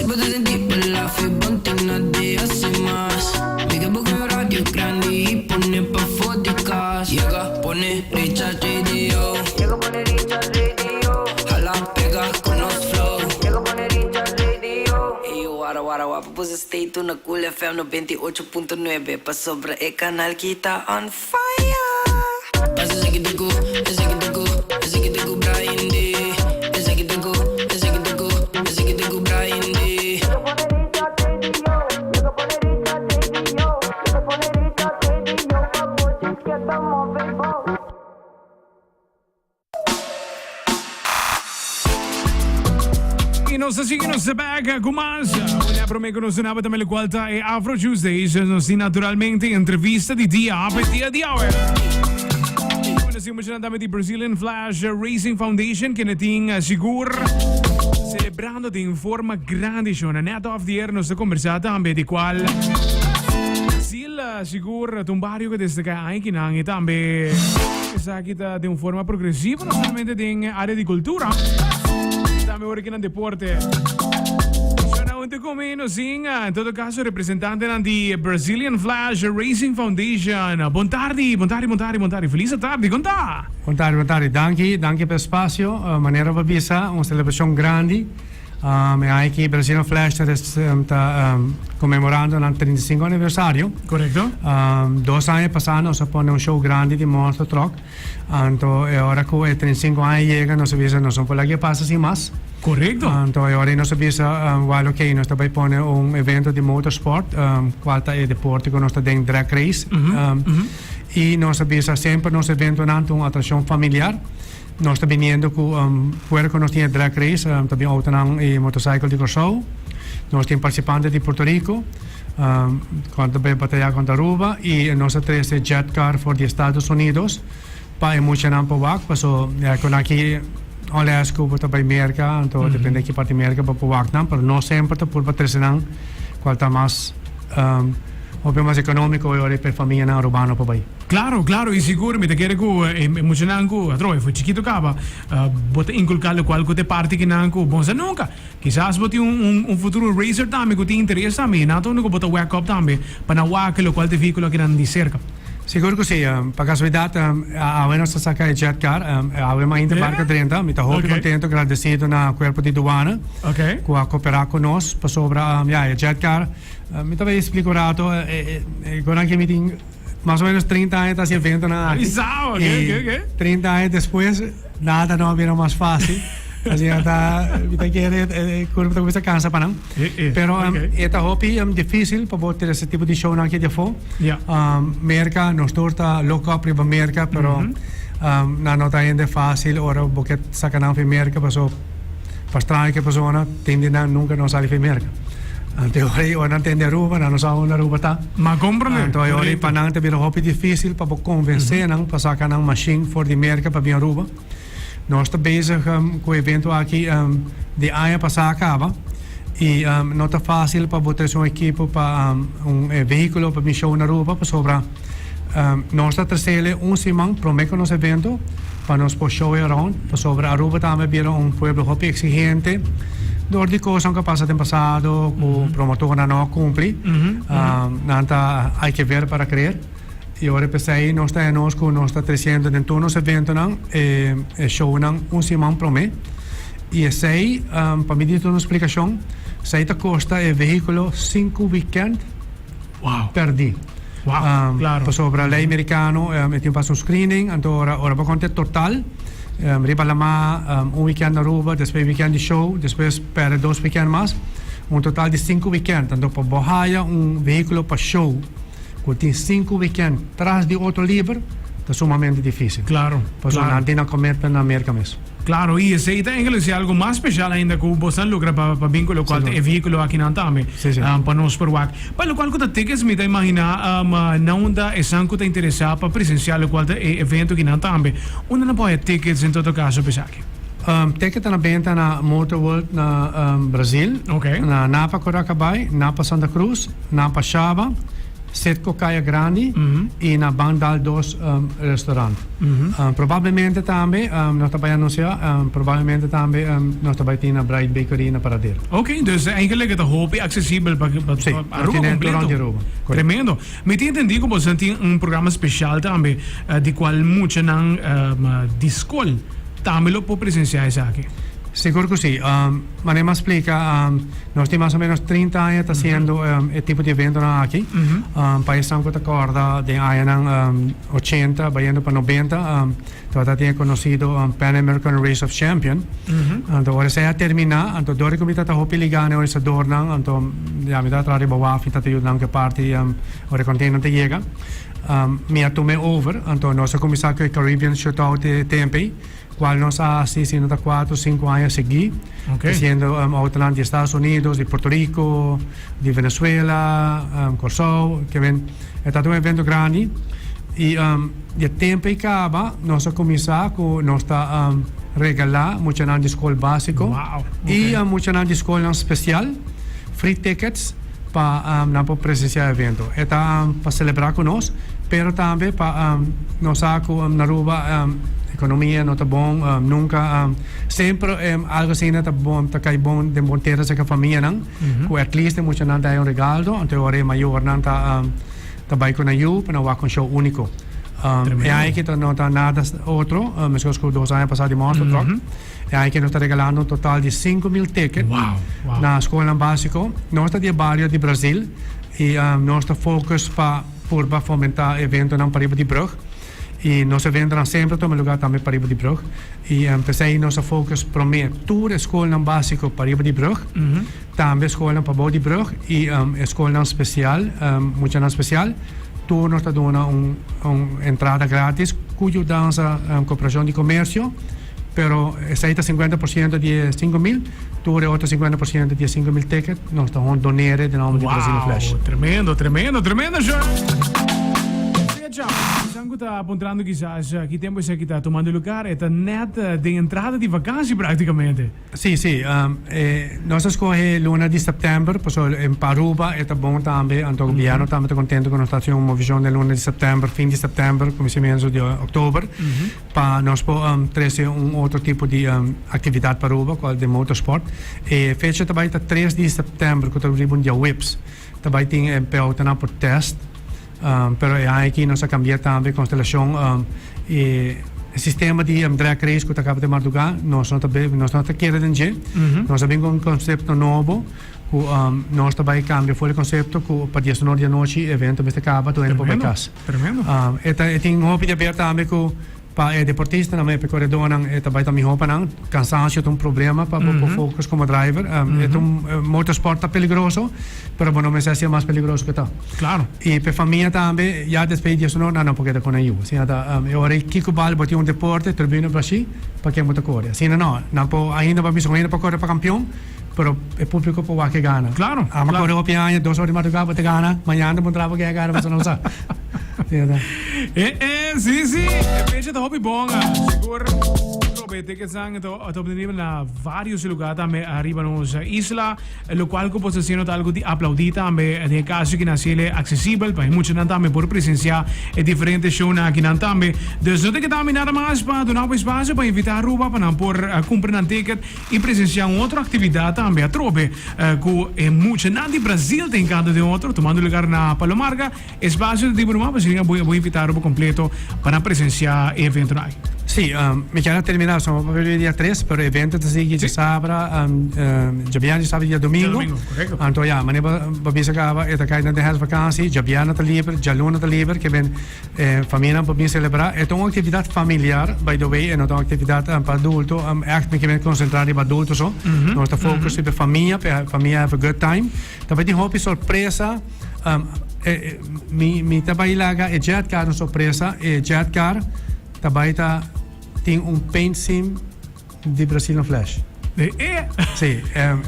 bo ta sinti bo lafi bon tin na di hasi mas. Mi ke buka un radio grandi i pone pafó di kas. Yega pone Richard Radio. Yega pone Richard Radio. Hala pega ku nos flow. Yega pone Richard Radio. Ey wara wara wapa boso stay tune na Cool FM 98.9 pasobra e kanal ki ta on fire. Pasa esaki ta ku, esaki ta ku, esaki ta ku Brian D. Esaki ta ku, esaki ta ku, esaki ta ku Brian D. Y nos ta sigui nos ta back cu mas. Wanneer prome cu nos dunaba tambe locual ta e Afro Tuesdays. Nos tin naturalmente entrevista di dia pa e dia di awe. Bueno, si muchanan tambe di Brazilian Flash Racing Foundation kende tin sigur celebrando den forma grandi shona. Net off the air nos ta conversa tambe di cual Brasil sigur ta un bario cu destaca aikinan y tambe esaki ta den un forma progresivo no solamente den area di cultura tambe ora ki nan deporte. Shona hunto cu mi nos tin en todo caso representantenan di Brazilian Flash Racing Foundation. Bon tardi, bon tardi, bon tardi, bon tardi. Feliz tardi, con ta? Bon tardi, bon tardi. Danki, danki pa e espacio. Manera bo a bisa, un celebracion grandi. E aña aki Brazilian Flash ta ta conmemorando nan 35 aniversario. Correcto. Dos aña pasa nos a pone un show grandi di Monster Truck. Anto e ora cu e 35 aña yega nos a bisa nos no por laga e pasa sin mas. Correcto. Anto e ora nos a bisa wal ok nos ta bay pone un evento di motorsport cual ta e deporte cu nos ta den drag race. Y nos a bisa semper nos eventonan ta un atraccion familiar. Nos ta biniendo cu fuera cu nos tin e drag race ta bin autonan y motorcycle di Corsou. Nos tin participante di Puerto Rico cual ta bay bataya contra Aruba y nos a trece jet car for di Estados Unidos pa e muchanan por wak paso con aki unless cu bo ta bay Merca anto depende ki parti Merca bo por wak nan pero no semper ta purba trece nan cual ta mas hopi mas economico e ora pa e famianan Arubano por bay. Claro, claro y sigur mi ta kere cu e muchanan cu atrobe for chikito caba bo ta inculca locual cu ta e parti kinan cu bon sa nunca. Kisas bo tin un un futuro racer tambe cu tin interes tambe y nan ta unda cu bo ta wek up tambe pa nan wak locual ta e vehiculo akinan di cerca. Sigur cu si. Pa casualidad awe nos ta saca e jet car. Awe mainta barco drenta. Mi ta hopi contento, gradecido na cuerpo di douane cu a coopera cu nos pasobra ya e jet car mi ta bay explica un rato e gonan ki mi tin. Mas o menos 30 aña ta haci eventonan aki. Isao, ok, ok, ok. 30 aña despues, nada no a bira mas facil. Asina ta, mi ta kere e curpa ta cuminsa cansa pa nan. Pero e ta hopi dificil pa bo trece tipo di shownan aki di afo. Merca, nos tur ta look up riba Merca, pero nan no ta hende facil ora bo ke saca nan fi Merca paso. Pa straño ke persona tin di nan nunka no sali fi Merka. Anto e ora ei ora nan tende Aruba, nan no sa unda Aruba ta. Ma komprende. Anto e ora ei pa nan ta bira hopi difisil pa bo konvensé nan pa saka nan mashin for di Merka pa bin Aruba. Nos ta bezig ku e evento aki di aña pasá a kaba i no ta fasil pa bo trese un ekipo pa un vehikulo pa bin show na Aruba pasobra Nos ta tresele un siman prome ku nos evento pa nos por show e around pasobra Aruba tambe a bira un pueblo hopi exigente dor di kosnan ku a pasa den pasado ku promotornan no a kumpli. Nan ta hay que ver para creer i ora p'esei nos ta nos ku nos ta tresiendo den tur nos eventonan e shownan un siman prome i esei pa mi di tur un splikashon esei ta kosta e vehikulo sinku weekend. Wow. Perdí. Wow, claro. Pasobra ley mericano e tin pasa un screening, anto ora ora bo conta e total, riba lama un weekend na Aruba, despues weekend di show, despues perde dos weekend mas, un total di cinco weekend. Anto pa bo haya un vehiculo pa show cu tin cinco weekend tras di otro liber, ta sumamente dificil. Claro, Pasobra claro. nan tin nan commitment na Merca mes. Claro, y esey ta enkele si algo mas special ainda cu bosnan logra pa pa bin cu locual ta e vehiculo akinan tambe pa nos por wak. Pa locual cu ta tickets mi ta imagina na unda esnan cu ta interesa pa presencia locual ta e evento akinan tambe. Unda nan por haya tickets en todo caso pa esaki? Ticket ta na benta na Motor World na Brazil, na Napa Coracabay, Napa Santa Cruz, Napa Shaba. Citgo Caya Grandi y na Bandal Dos Restaurant. Probablemente tambe nos ta bay anuncia, probablemente tambe nos ta bay tin na Bright Bakery na Paradera. Ok, dus eigenlijk e ta hopi accesibel pa Sí, Aruba tin completo. rond di Aruba, correcto. Tremendo. Mi tin entendi cu boso tin un programa special tambe di cual muchanan di scol tambe lo por presencia esaki. Sigur cu si. Manera mi a splica, nos tin mas o menos 30 aña ta haciendo e tipo di eventonan aki. Pa esnan cu ta corda den añanan ochenta bayendo pa nobenta tabata tin e conocido Pan American Race of Champion. Anto ora esey a termina, anto dor di cu mi tata hopi liga na e organisadornan, anto ya mi tata traha riba waf, mi tata yuda nan cu e parti ora e container ta yega. Mi a tuma e over, anto nos a cuminsa cu e Caribbean Shootout e tempo ey. Cual nos a haci si no ta cuatro o cinco aña sigui, haciendo autonan di Estados Unidos, di Puerto Rico, di Venezuela, Corsou, ke men e ta un evento grandi y di e tempo ey caba nos a cuminsa cu nos ta regala muchanan di scol basico y muchanan di scolnan special free tickets pa nan por presencia e evento. E ta pa celebra cu nos, pero tambe pa nos sa cu na Aruba economia no ta bon, nunca, semper algo asina ta bon, ta cay bon den bon tera cerca famianan, cu at least e muchanan ta haya un regaldo, anto e ora e mayornan ta ta bay cu nan yu pa nan wak un show unico. E aña aki no ta nada otro, mescos cu dos aña pasa di Monster Truck. E aña aki nos ta regalando un total di 5000 ticket na skolnan básiko. Nos ta di e bario di Brazil i nos ta focus pa purba fomentá eventonan pariba di brug. I nos eventonan semper tuma lugá tambe pariba di brug. I p'esei nos a focus promé tur e skolnan básiko pariba di brug, tambe skolnan pabou di brug i e skolnan spesial, muchanan spesial. Tur nos ta duna un entrada gratis ku yudansa Koperashon di Komersio. Pero esei ta 50% di e 5000, tur e otro 50% di e 5000 ticket nos ta hon donere den nomber di Brazilian Flash. Wow, tremendo, tremendo, tremendo show. Esan ku ta puntrando kisas ki tempo esaki ta tumando lugar, e ta net den entrada di vakansi praktikamente. Sí, sí. Nos a scoge luna di september, pasobra en pa Aruba e ta bon tambe, anto gobierno tambe ta contento cu nos ta haci un movicion den luna di september, fin di september, cuminsamiento di october. Pa nos por trece un otro tipo di actividad pa Aruba cual den motorsport. E fecha ta bay ta tres di september cu ta riba un diahuebs. Ta bay tin e peotonan por test. Pero e aña aki nos a cambia tambe constelacion e sistema di drag race cu ta caba den marduga nos no ta nos no ta kere den dje. Nos a bin cu un concepto nobo cu nos ta bay cambia for e concepto cu pa dies unor di anochi e evento mester caba tur hende por bay cas. Tremendo. E ta e tin hopi di haber tambe ku pa e deportistanan, pa e koredónan e ta bai ta mihó pa nan. Kansansio ta un problema pa bo por focus komo driver. E ta un motorsport ta peligroso, pero bo no mester hasié mas peligroso ku ta. Klaro. I pa e famia tambe, ya despues di diesunor nan no por keda ku nan yu. Asina ta e ora ei kiko bal bo tin un deporte, tribuna bashí, pa ken bo ta kore. Asina no, nan por ainda bo a bisa un hende por kore pa kampion. Pero e publico por wak e gana. Claro. Ama claro. corre hopi aña, dos ora di madrugada bo ta gana, mañana ta puntra bo ken a gana pasobra no sa. Eh, eh, si, si. E fecha ta hopi bon. ah. Sigur. Trobe ticketsnan ta ta obtenibel na varios lugar tambe ariba nos isla. Locual cu bo ta haciendo ta algo di aplaudi tambe. Den e caso ki nan haciele accesibel pa e muchanan tambe por presencia e diferente shownan akinan tambe. Dus no ta keda mi nada mas pa duna bo espacio pa invita Aruba pa nan por cumpra nan ticket. I presensiá un otro aktividat tambe atrobe ku e muchanan di Brazil ta hinkando den otro, tumando lugar na Palo Marga. Espasio ta dibo ruman pa asina bo bo invitá Aruba kompleto pa nan presensiá e eventonan aki. Sí, mi kier a terminá so pa papia dia tres, pero e evento ta sigui djasabra, djabièrnè, djasabra i djadumingu. Djadumingu, korekto. Anto ya, manera bo bisa kaba e ta kai na den herfsvakansi, djabièrnè ta liber, djaluna ta liber, ke ben E famianan por bin selebrá. E ta un aktividat familiar, by the way, e no ta un aktividat pa adulto. Ègt mi ke men konsentrá riba adulto so. Nos ta focus riba e famia, pa e famia have a good time. Ta bai tin hopi sorpresa. Mi mi ta bai laga e jet car un sorpresa. E jet car ta bai ta tin un paint sim. Di Brazilian Flash. De e. Sí,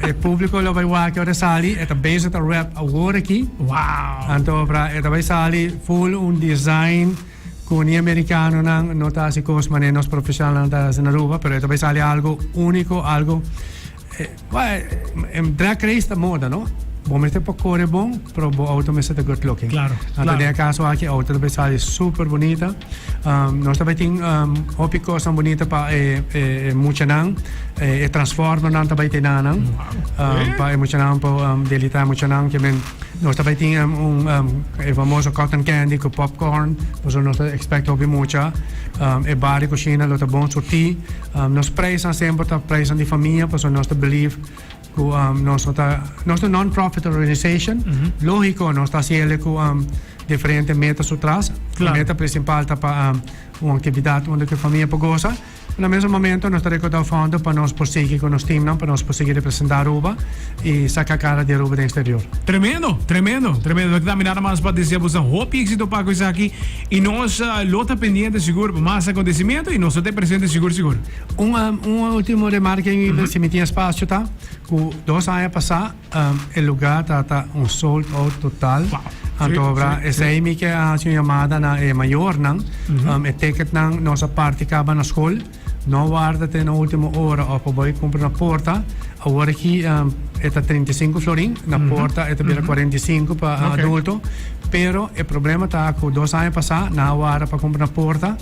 e publico lo bai wak ora sali, e ta bezig ta wrap awor aki. Wow. Anto pra e ta bai sali full un design ku ni americanonan no ta hasi kos manera nos profesionalnan ta hasi na Aruba, pero e ta bai sali algo unico, algo, eh, drag race ta moda, no? Bo mester por core bon, pero bo auto mester ta good looking. Claro, Anto claro. den e caso aki e auto ta bay sali super bunita. Nos ta bay tin hopi cosnan bunita pa e e muchanan. E e transformernan ta bay te nanan. Pa e muchanan por delita e muchanan. Ke men nos ta bay tin un e famoso cotton candy cu popcorn. Pasobra nos ta expect hopi mucha. E bar di cushina lo ta bon surti. Nos prijsnan semper ta prijsnan di famia pasobra nos ta believe Cu nos no ta, nos ta un non-profit organization, logico nos ta haciele cu diferente meta su tras. Claro. E meta principal ta pa un actividad unda cu e famia por goza. Na mesun momento nos ta recauda fondo pa nos por sigui cu nos teamnan, pa nos por sigui representa Aruba y saca cara di Aruba den exterior. Tremendo, tremendo, tremendo. No ta nada mas pa desea boso hopi exito pa cu esaki y nos lo ta pendiente sigur pa mas acontecimiento y nos lo ta presente sigur sigur. Un un ultimo remarke si mi tin espacio ta cu dos aña pasa e lugar ta ta un sold out total. Anto obra esey mi ke a haci un yamada na e mayornan e ticketnan nos a parti caba na school no warda te na ultimo ora of pa boy cumpra na porta awor aki e ta 35 florin na porta e ta bira 45 pa adulto pero e problema ta cu dos aña pasa nan a warda pa cumpra na porta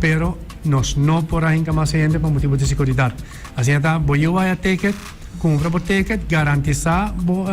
pero Nos no por a hinca mas hende pa motibo di seguridad. Asina ta, bo yu haya ticket, cumpra bo ticket, garantisa bo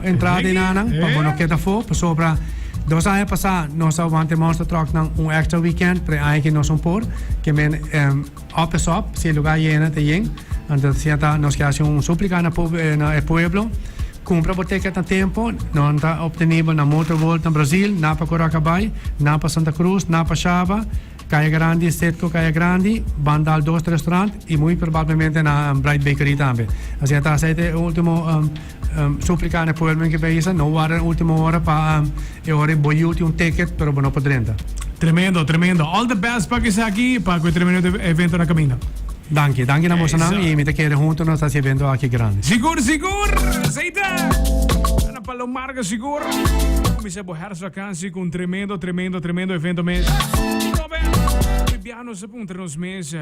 entrada den anan pa bo no keda afo, pasobra dos aña pasa nos a wanta e monster trucknan un extra weekend, pero e aña aki nos no por, ke men op es op, si e lugar yena ta yen. Anto asina ta, nos ke haci un suplica na na e pueblo, cumpra bo ticket na tempo, nan ta obtenibel na Motor World na Brazil, na pa Curacabai, na pa Santa Cruz, na pa Shaba, Kaya Grandi, Citgo Kaya Grandi, Bandal Dos Restaurant y muy probablemente na Bright Bakery tambe. Asina ta esey ta e ultimo suplica na e pueblo en ke bisa, no warda e ultimo ora pa e ora bo yu tin un ticket pero bo no por drenta. Tremendo, tremendo. All the best pa esaki, pa cu e tremendo evento na caminda. Danki, danki na bosonan y mi ta kere hunto nos ta haci evento aki grandi. Sigur, sigur! Esey ta! Ana Palomarga sigur. Cuminsa bo herfstvakantie cu un tremendo, tremendo, tremendo evento mes. Robert, mi biaha nos a puntra nos mes.